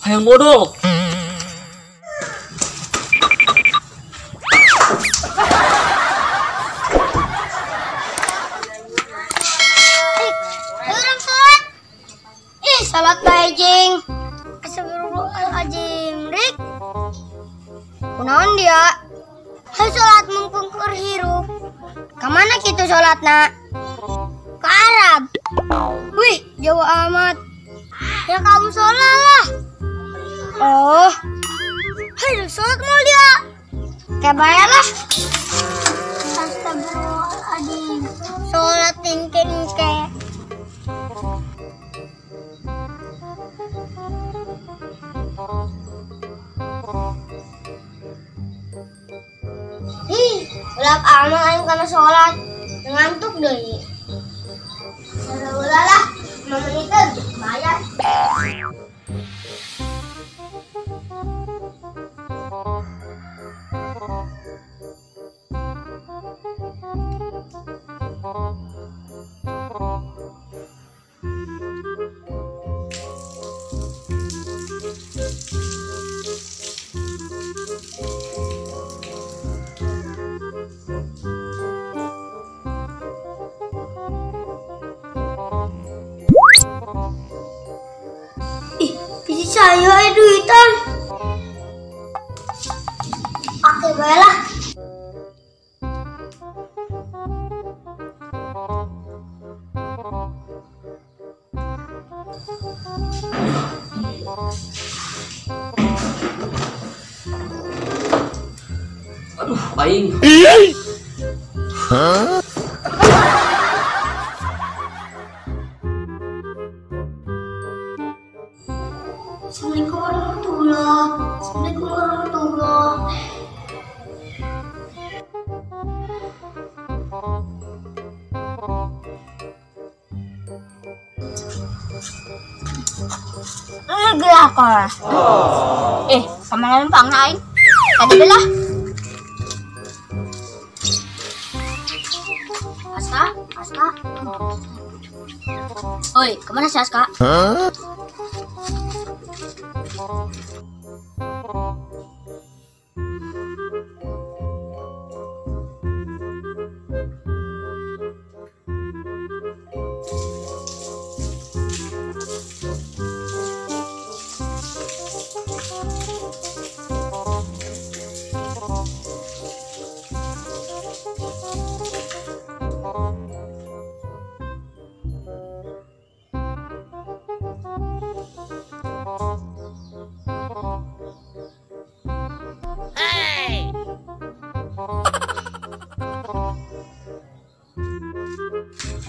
Hayang bodoh. Orang sholat. Ih, salat bae jeung. Astagfirullahaladzim, Rik. Kunaon dia? Hai sholat mumpung keur hirup. Kamana kitu sholatna? Ke Arab. Wih, jauh amat. Ya kamu sholat lah. Oh. Hai, sholat mau dia. Kayak bayar lah. Astagfirullahaladzim. Sholat tingking-ke. Ih, gelap amat aing kana sholat. Ngantuk deui. Udah lah, 5 menit bayar. Ih, bisa saya duitan. Pakai bae lah. Aduh, aing. Hah? Assalamualaikum warahmatullahi. Assalamualaikum warahmatullahi. Gerak kok. Sama lempang aing. Tadi belah. Aska, Aska. Oi, kemana sih Aska? Huh?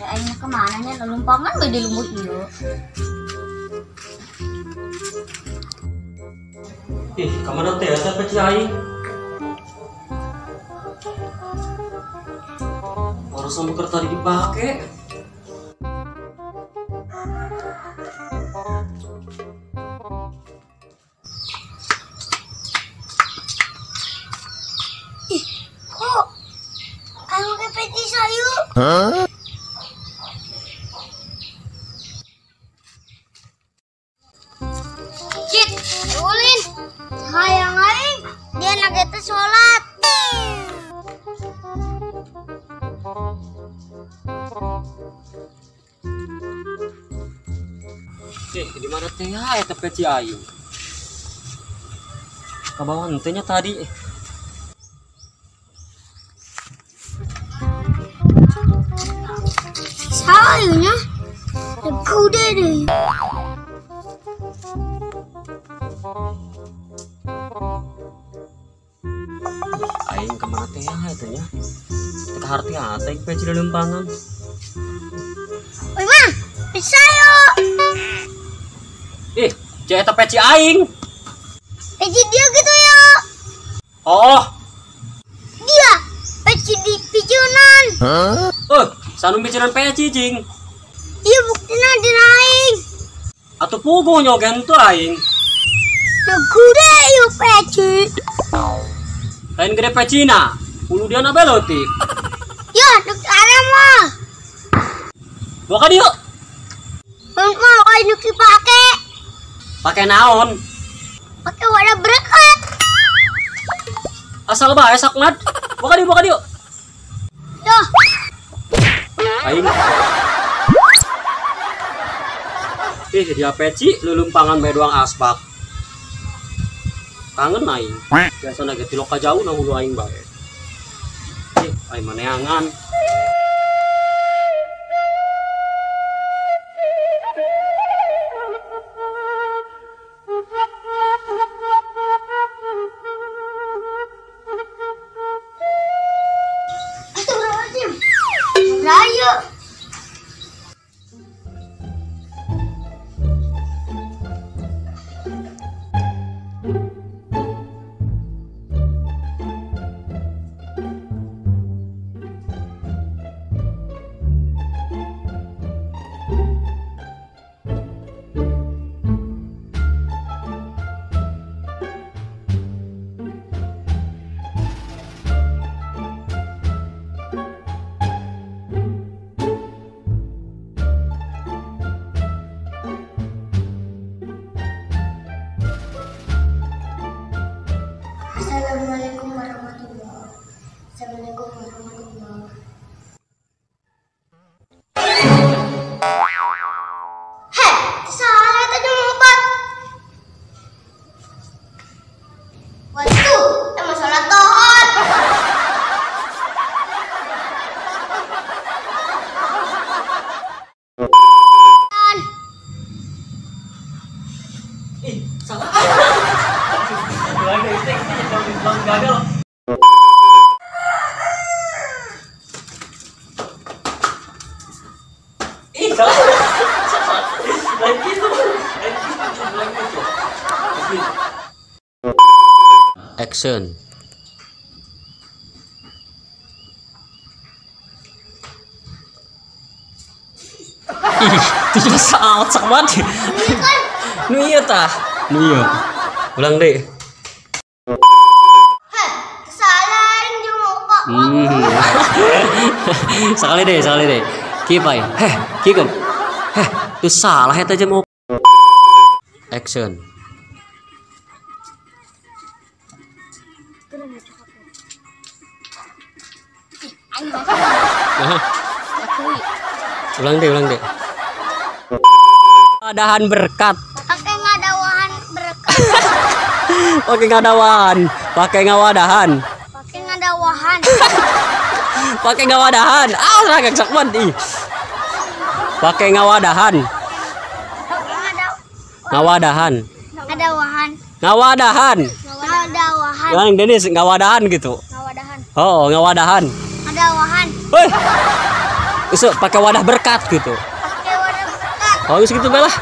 Aingnya kemana nya? Lumpangan gak di lembut dulu. Ih, kemana teh? Siapa peci aing? Baru sama kertas tadi dipakai. Ih, kok aing pakai peci sayur? Hah? Cit, ulin. Hayang aing dia nak eta sholat. Di mana teh ya eta peci aing? Kabawan teh nya tadi. Sayunya kuda deh. Aing kemana teh ya eta nya? Teu harti hate peci lempangan. Oi mah, peci sayo. Ih, cek eta peci aing. Peci dia gitu ya. Oh. Dia peci di picunan. Hah? Oh, sanu picunan peci jing. Iya buktina di aing. Atuh puguh nyogen tuh aing. Nah, gede yuk peci. Lain gede pecina, ulu dia na belotik. Ya, dek arah mah. Bawa ka dieu. Mau Kudu dipake. Pake naon? Pake wadah berkat. Asal bae sakmat. Buka dieu, buka dieu. Tuh. Aing. Ih, dia peci lulumpangan bae doang asbak. Kangen aing. Biasana ge tilok ka jauh na hulu aing bae. Ih, aing maneangan. Astagfirullahaladzim. Rayu. Assalamualaikum warahmatullahi wabarakatuh. Assalamualaikum warahmatullahi wabarakatuh. Hei, salah tadi ngompat. Waduh, emang sholat tohon. Ih, salah. Gagal. Ih, salah. Lain gitu. Lain gitu, lain gitu. Action. Ih, itu sudah salah banget. Nu ieu tah. Nu ieu. Ulang deh. Sekali deh, sekali deh. Kipai. Heh, kieu. Heh, itu salah eta aja mau. Action. Ulang deh, ulang deh. Adahan berkat. Pakai ngadawahan berkat. Pakai ngadawahan, pakai ngawadahan. Pakai ngadawahan. Pakai ngawadahan. Ah, seragam sakman ih. Pakai ngawadahan. Ngawadahan. Ngadawahan. Ngawadahan. Ngadawahan. Yang Denis ngawadahan gitu. Ngawadahan. Oh, ngawadahan. Ngadawahan. Woi. Usuk pakai wadah berkat gitu. Pakai wadah berkat. Oh, segitu bae lah.